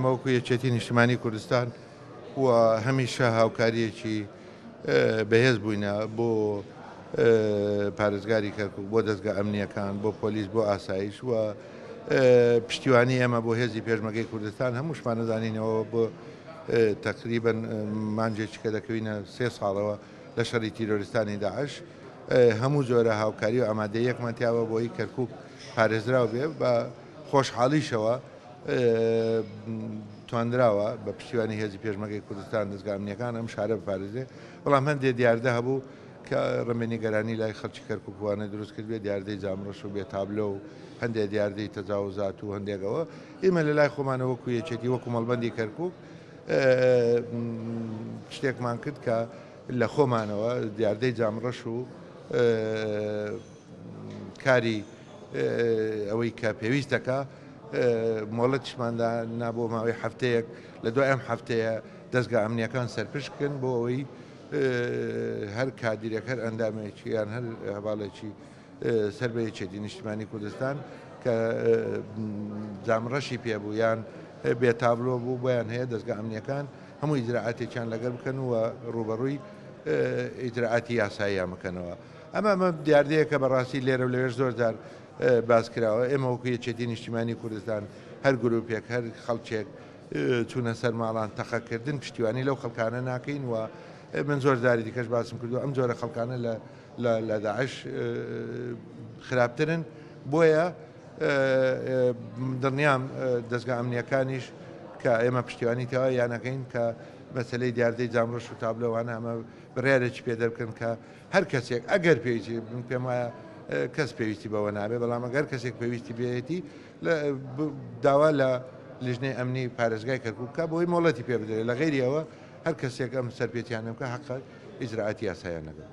وەکو یەکێتی نیشتمانی کوردستان و هەمیشە هاوکاریەکی بەهێز بووینە بۆ پارێزگاری کەرکک، بۆ دەستگا ئەمنیەکان، بۆ پۆلیس، بۆ ئاسایش و پشتیوانی ئێمە بۆ هێزی پێشمەگەی کوردستان هەمووشمان نەزانینەوە بۆ تقریبن مانجێکی کە دەکەوینە 3 ساڵەوە لە شەڕی تیرۆریستانی داعش، هەموو جۆرە هاوکاری و ئامادەیەکمان تیاوە بۆی کەرکک پارێزراو بێ. بە خۆشحاڵیشەوە توانراوە بە پشتیوانی هێزی پێشمەگەی کوردستان دەزگا ئەمنیەکان ئەم شارە بپارێزێ. بەڵام هەندێک دیاردە هەبوو کە ڕەنگە نیگەرانی لای خەڵکی کەرکووکوانە دروست کرد بێ، دیاردەی جامڕەش و بێ تابلۆ و هەندێک دیاردەی تەجاوزات و هەندێکەوە. ئێمە لە لای خۆمانە وەکو یەکێتی، وەکو مەڵبەندی کەرکووک شتێکمان کرد کە لە خۆمانەوە دیاردەی جامڕەش و کاری ئەوەی کە پێویست دەکا مۆڵەتیشماندا نا بۆ ماوەی هەفتەیەک. لە دوای ئەم هەفتەیە دەستگا ئەمنیەکان سەرپشکن بۆ ئەوەی هەر کادیرێک، هەر ئەندامێکی یان هەر هەواڵێکی سەر بە یەکێتی نیشتمانی کوردستان کە جامڕەشی پێبوو یان بێ تابلۆ بوو، بۆیان هەیە دەستگا ئەمنیەکان هەموو ئیجراعاتێکیان لەگەر بکەن و ڕوبەڕووی ئیجراعاتی یاساییان بکەنەوە. ئەمە دیاردەیەکە بەڕاستی لێرە و لەوێش زۆر جار باس کراوە. ئێمە وەکو یەکێتی نیشتیمانی کوردستان هەر گروپێک، هەر خەڵکێک چوونە سەر ماڵان تەقەکردن پشتیوانی لەو خەڵکانە ناکەین و من زۆر جاری دیکەش باسم کردو ئەم جۆرە خەڵکانە لە داعش خراپترن. بۆیە دڵنیام دەستگا ئەمنیەکانیش کە ئێمە پشتیوانی تەواو یانەکەین کە مەسلەی دیاردەی جامڕەش و تابلۆوانە ئەمە بڕیارێکی پێ دەربکەن کە هەر کەسێک ئەگەر پێویستی، من پێم وایە کەس پێویستی بەوە نابێ، بەڵام ئەگەر کەسێک پێویستی بێتی داوا لە لیژنەی ئەمنی پارێزگای کەرکوک بکا بۆی مۆڵەتی پێ بدرێت. لە غەیری ئەوە هەر کەسێک ئەم سەرپێچیانە بکا حەقە ئیجرائاتی یاساییان لەگەڵ.